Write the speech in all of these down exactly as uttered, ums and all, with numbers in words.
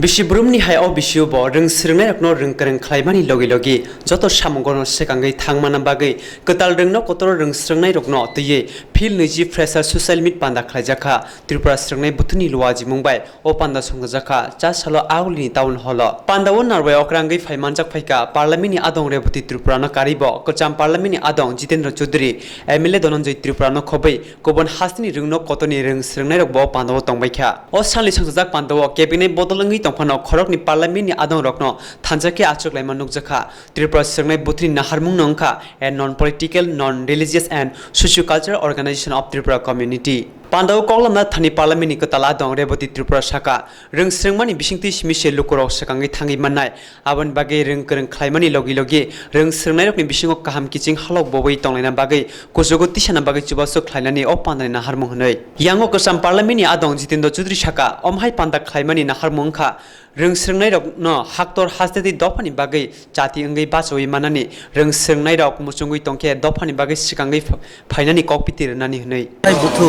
Bisi brumni hai o bisio bo rwng swrwngnairokno rwng kwrwng khlaimani logi logi joto samungrokno swkangwi thangmana bagwi kwtal rwngno kotoro rwng swrwngnairokno twiwi Phil nwichi Fresher Social Meet panda khlaijakha Tripura swrwngnai buthuni luajimung bai. O panda songchajakha cha salo Augulini Town Hall o. Panda o narwai okra wngwi phai manjak phaikha Parliament ni adong Reboti Tripura no karibo kwcham Parliament ni adong Jitendra Chaudhary, M L A Dhananjay Tripura no khobwi kubun hasteni rwngno kotoni rwng swrwngnairok bo panda o tongbaikha. O salni songchajak panda o kebinai bodol wngwi tongphano khorokni Parliament ni adong rokno thansa khe achuk laima nukjakha. Tripura swrwngnai buthuni naharmung no wngkha a non-political, non-religious and socio-cultural organization of Tripura community. Panda o koklamna thani Parliament ni kwtal adong Reboti Tripura saka, rwng swrwngmani bisingtwi simi se lukurok swkangwi thangwi mannai, aboni bagwi rwng kwrwng khlaimani logi logi rwng swrwngnairokni bisingo kaham kiching halok bobwi tonglaina bagwi kuchugo tisana bagwi chubachu khlainani o pandani naharmung hwnwi. Yango kwcham Parliament ni adong Jitendra Chaudhary saka, omhai panda khlaimani naharmung wngkha, rwng swrwngnairokno haktor hasteni dophani bagwi chati wngwi bachaui manani, rwng swrwngnairok muchungwi tongkhe dophani bagwi swkangwi ph-, phainani kokbiti rwnani hwnwi. Hai buthu,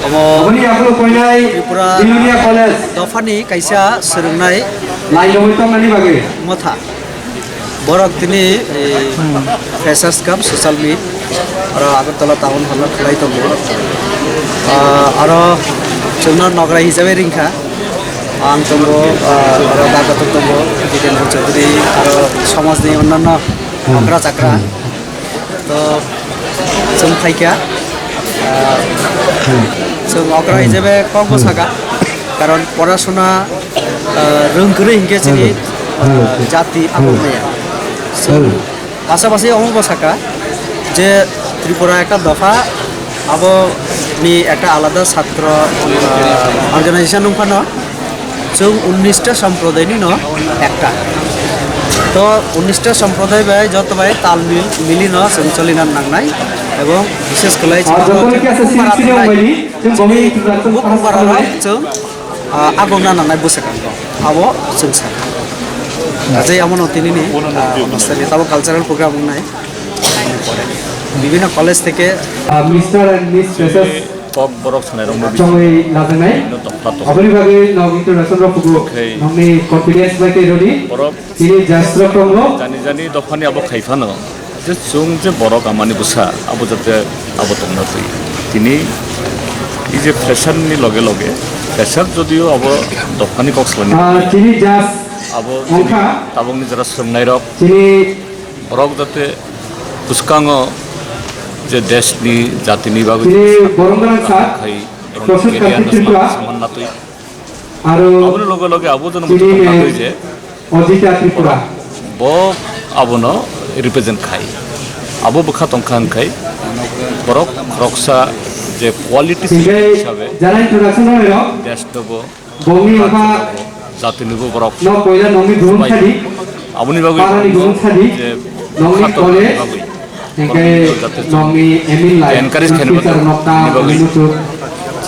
omo Aboni yakulo koinai Tripura Bilonia College. Dophani kaisa swrwngnai Lailogwi tongnani bagwi. Motha. Borok tini, eh, Freshers Cup Social Meet, aro Agartala Town Hall o khlai tongo. Ah, aro chwngno nogra hisabe ringkha. Ang tongo, ah, aro Dagatok tongo, Jitendra Chaudhary, aro somajni onnanno okra chakra. To chwng phaikha, ah, chwng okra hisabe kok bwsakha, karon porasona, ah, rwng kwrwi hinkhe chini, ah, jati abo maya. Chwng pasapasi omo bwsakha je Tripura ekta dopha, abo ni ekta alada satro, ah, organization wngphano. Chwng unnish ta somprodaini no ekta. To unnish ta somproday bai joto bai tal mil, mili no chwng cholina nangnai, ebong bishes kwlai chwng Ah, joto ni kisa sini sini wng bai ni, chwng gomei introduction bukhung para rok chwng, ah, agokna nangnai bwswk ang kok. Abo chwng sa. Ajai amo no tini ni, ah, master ni tabo cultural program wngnai. Bibhinno college theke Ah, Mister and Miss Freshers Kok borok sanai rok no chongwi lajaknai. Bibhinno tokla tokla. Aboni bagwi nog introduction rok kugo. Okhei. Nogni confidence bai tei rodi. Borok. Tini judge rok tongo. Jani jani dophani abo khai phano. Je chwng je borok amani bwsa abo jate abo tongna twi. Tini i je fresher ni loge loge fresher jodio abo dophani kok salani. Ah, tini judge abo tini tabokni jora swrwngnai rok. Tini Borok jate bwskango je desni, jatini bagwi Tini borok gwnang sa, khai borok Prasad media Kartik no Tripura, saman natwi. Aro aboni loge loge abo jono tini muchung natwi je Ojita Tripura. Bo abono represent khai. Abo bwkha tongkha hwnkhai borok khoroksa je quality Tini hisabe jara introduction rok. Desh dobo Bongni wngkha jatini bo borok no koila nongni gurung sadi, aboni bagwi parani gurung sadi, je nongni khato college, bagwi hingke jate nongni M L A, encourage khainani teacher nokta, nongni muchuk,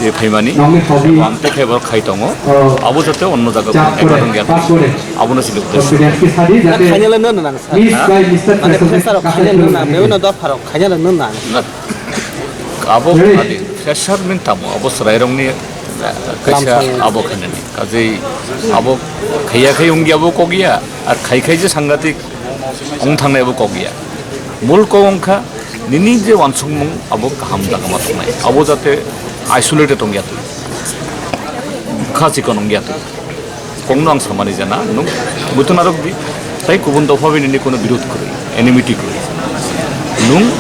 je phaimani, nongni hobby, amte khe borok khai tongo, oh, abo jate onno jaga jak kore, pass kore, abono sidi uddesho. Confidence ki sadi jate khainala no nang sa. Miss by Mister Mane President pressure khainala no nang, bebeno dopharok khainala no nang. Abo adi fresher min tamo, abo chwrairokni kaisa abo khainani. Kajei abo khaiya khai wngya bo kokya, ar khai khai je sangatik wng thangnai abo kokya. Mul kok wngkha nini je wansukmung abo kaham jaga ma tongnai. Abo jate isolated wngya twi. Bwkha chikon wngya twi. Kokno ang samani jana, nwng buthung narwk di, tai kubun dopha bai nini kono birod kwrwi, enmity kwrwi. Nwng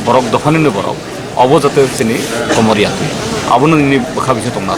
borok dophani no borok, obo jate chini komor ya. Abono nini bwkha bisingo tongna.